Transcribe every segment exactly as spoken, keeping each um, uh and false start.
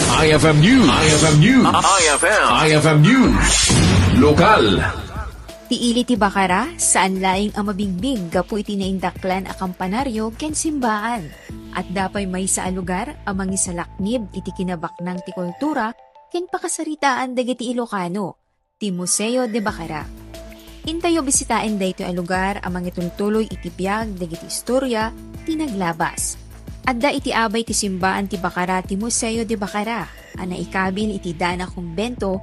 I F M News. I F M News. I F M. I F M News. Lokal. Ti ili ti Bacara, saan laeng a mabigbig gapu iti naindaklan a kampanaryo ken simbaan. Adda pay maysa a lugar a mangisalaknib iti kinabaknang ti kultura ken pakasaritaan dagiti Ilocano, ti Museo de Bacara. Intayo bisitaen daytoy a lugar a mangitultuloy iti biag dagiti istorya ti naglabas. Adda iti abay ti simbaan ti Bacara ti Museo de Bacara a naikabil iti daan a kumbento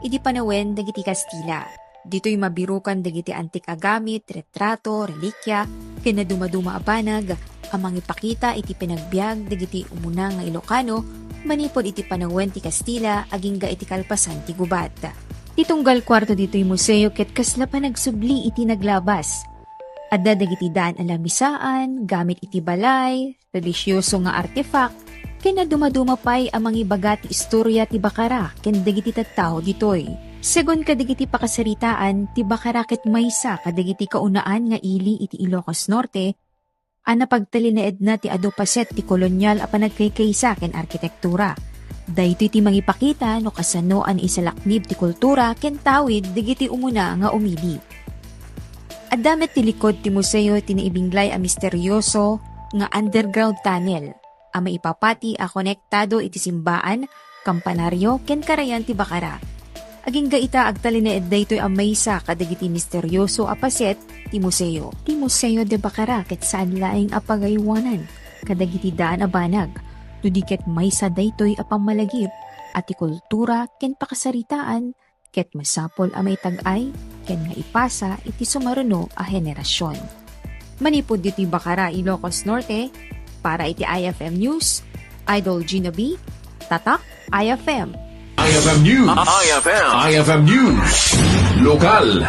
idi panawen dagiti Kastila. Ditoy mabirukan dagiti antik a gamit, retrato, relikia, ken nadumaduma a banag a mangipakita iti panagbiag dagiti umuna nga Ilocano manipud iti panawen ti Kastila agingga iti kalpasan ti gubat. Ti tunggal kuarto ditoy museo ket kasla panagsubli iti naglabas. Adda dagiti daan a lamisaan, gamit iti balay, tradisioso nga artifact, ken nadumaduma pay a mangibaga ti istorya ti Bacara ken dagiti tattao ditoy. Segun kadagiti pakasaritaan, ti Bacara ket maysa kadagiti kaunaan nga ili iti Ilocos Norte a napagtalinaedna ti adu paset ti kolonial a panagkaykaysa ken arkitektura. Daytoy ti mangipakita no kasano a naisalaknib ti kultura ken tawid dagiti umuna nga umili. Adda met ti likod ti museo ti naibinglay a misterioso nga underground tunnel a maipapati a konektado iti simbaan, kampanaryo, ken karayan ti Bacara. Agingga ita, agtalinaed daytoy a maysa kadagiti misterioso a paset ti museo. Ti Museo de Bacara ket saan laeng a pagaywanan kadagiti daan a banag, no di ket maysa daytoy a pammalagip a ti kultura ken pakasaritaan ket masapul a maitag-ay ken maipasa iti sumaruno a henerasyon. Manipud ditoy Bacara, Ilocos Norte, para iti I F M News, Idol Gina B, Tatak I F M. I F M News. I F M. I F M News. Lokal.